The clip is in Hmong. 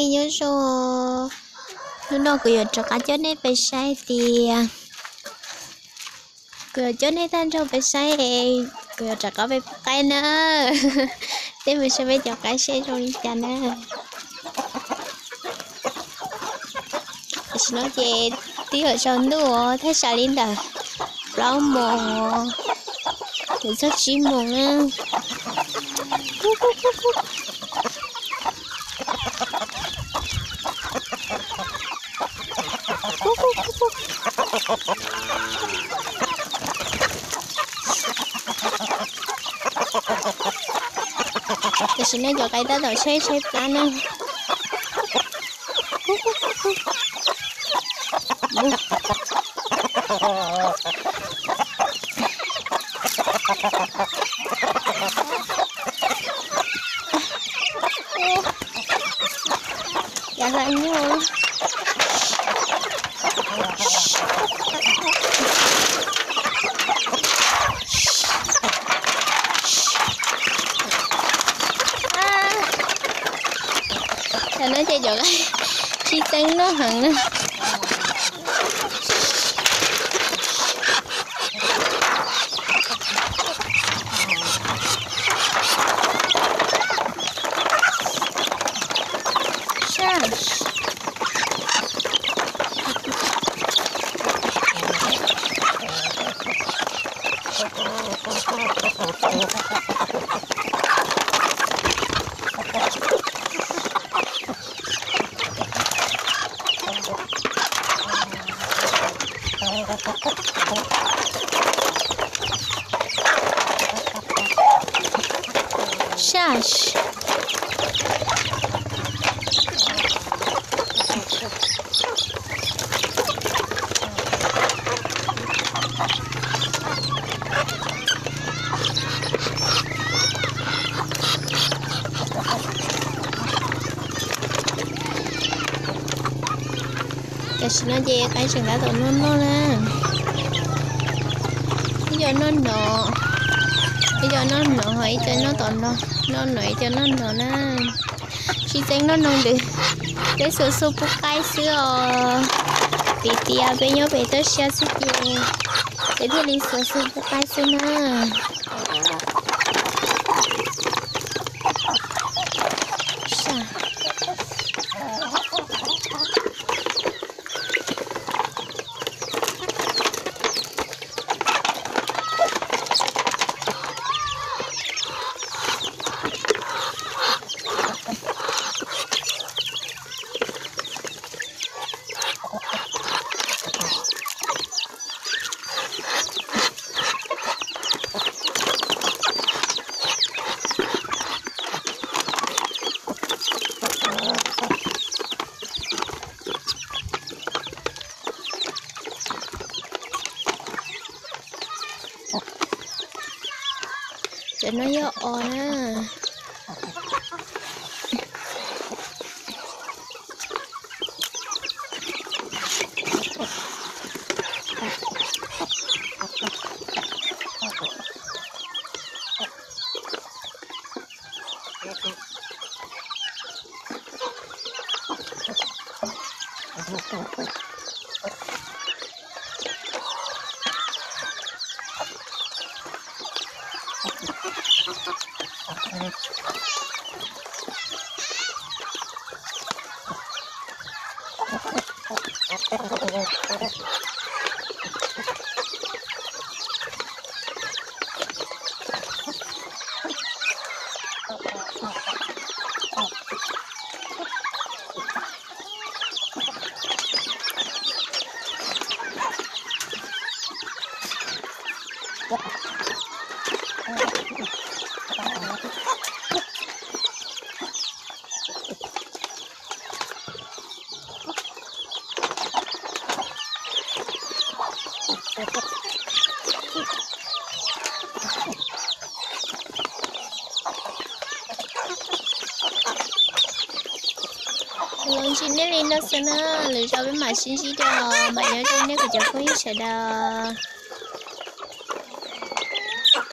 Nyob zoo, hnub no kuv yuav rov qab coj nej peb saib tias, kuv yuav coj nej tag nrho peb saib, kuv yuav rov qab peb pub qaib na. Tej mus saib peb cov qaib seb zoo li cas na. Tam sim no ces twb yog tsaus ntuj os, thaj tsam li ntawm plaub moos, yuav txog tsib moos na. Tam sim no cov qaib tab tom tshaib tshaib plab na. Yav hla nyuj. Tam no ces cov qaib sib txeeb noj heev na. Sas. Tam sim no ces qaib tseem tab tom noj noj na. Ib co noj no, ib co noj no ho ib co noj tom no, noj no ib co noj no na. Sib txeeb noj no ntawd, peb xuas xu pub qaib xwb os. Vim tias peb nyob pem toj siab xwb ces peb thiaj li xuas xu pub qaib xwb na. Cov no yog os na. Los ntsib nej li no xwb na, lwm zaus peb mam sib ntsib dua, mam nyob zoo nej kuv cov phooj ywg sawv daws.